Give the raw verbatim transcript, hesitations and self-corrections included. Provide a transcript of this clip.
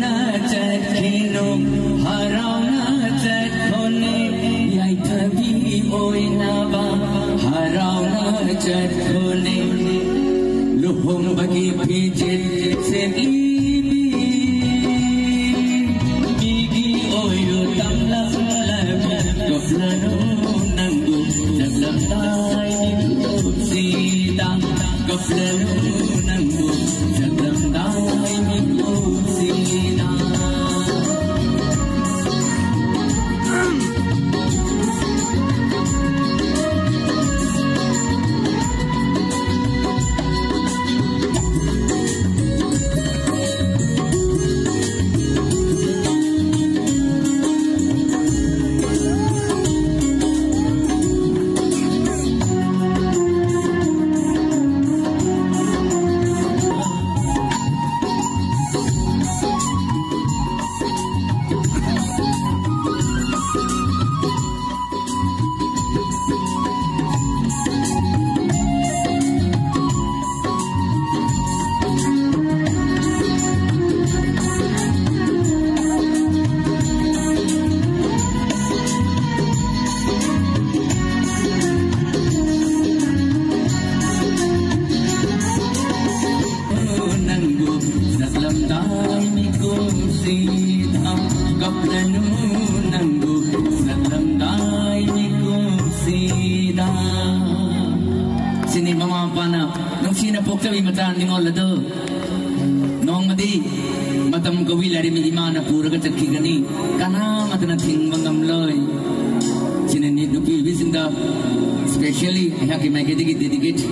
ꯅ ꯆꯠꯈꯤꯅꯨ, ꯍꯔꯥꯎꯅ ꯆꯠꯈꯣꯅꯦ, ꯌꯥꯏꯐꯕꯤ ꯑꯣꯏꯅꯕ ꯍꯔꯥꯎꯅ ꯆꯠꯈꯣꯅꯦ꯫ ꯂꯨꯍꯣꯡꯕꯒꯤ ꯐꯤꯖꯦꯠ ꯁꯦꯠꯂꯤꯕꯤ, ꯃꯤꯒꯤ ꯑꯣꯏꯔꯨ ꯇꯝꯂꯝꯂꯕꯤ, ꯀꯞꯂꯅꯨ ꯅꯪꯕꯨ ꯆꯠꯂꯝꯗꯥꯏ ꯃꯤꯀꯨꯞꯁꯤꯗ꯫ ꯀꯞꯂꯅꯨ ꯅꯪꯕꯨ ꯆꯠꯂꯝꯗꯥꯏ ꯃꯤꯀꯨꯞꯁꯤꯗ꯫ ꯅꯪꯕꯨ ꯆꯠꯂꯝꯗꯥꯏ ꯃꯤꯀꯨꯞꯁꯤꯗ, ꯀꯞꯂꯅꯨ ꯅꯪꯕꯨ ꯆꯠꯂꯝꯗꯥꯏ ꯃꯤꯀꯨꯞꯁꯤꯗ꯫ ꯁꯤꯅꯤ ꯃꯃꯥ ꯃꯄꯥꯅ ꯅꯨꯡꯁꯤꯅ ꯄꯣꯛꯆꯕꯤ ꯃꯆꯥ ꯅꯤꯉꯣꯜ ꯑꯗꯨ꯫ ꯅꯣꯡꯃꯗꯤ ꯃꯇꯝ ꯀꯧꯏ ꯂꯥꯏꯔꯦꯝꯕꯤ ꯏꯃꯥꯅ ꯄꯨꯔꯒ ꯆꯠꯈꯤꯒꯅꯤ, ꯀꯅꯥꯃꯠꯇꯅ ꯊꯤꯡꯕ ꯉꯝꯂꯣꯏ꯫ ꯁꯤꯅꯅꯤ ꯅꯨꯄꯤ ꯑꯣꯏꯕꯤꯁꯤꯡꯗ specially ꯑꯩꯍꯥꯛꯀꯤ ꯃꯥꯏꯀꯩꯗꯒꯤ dedicate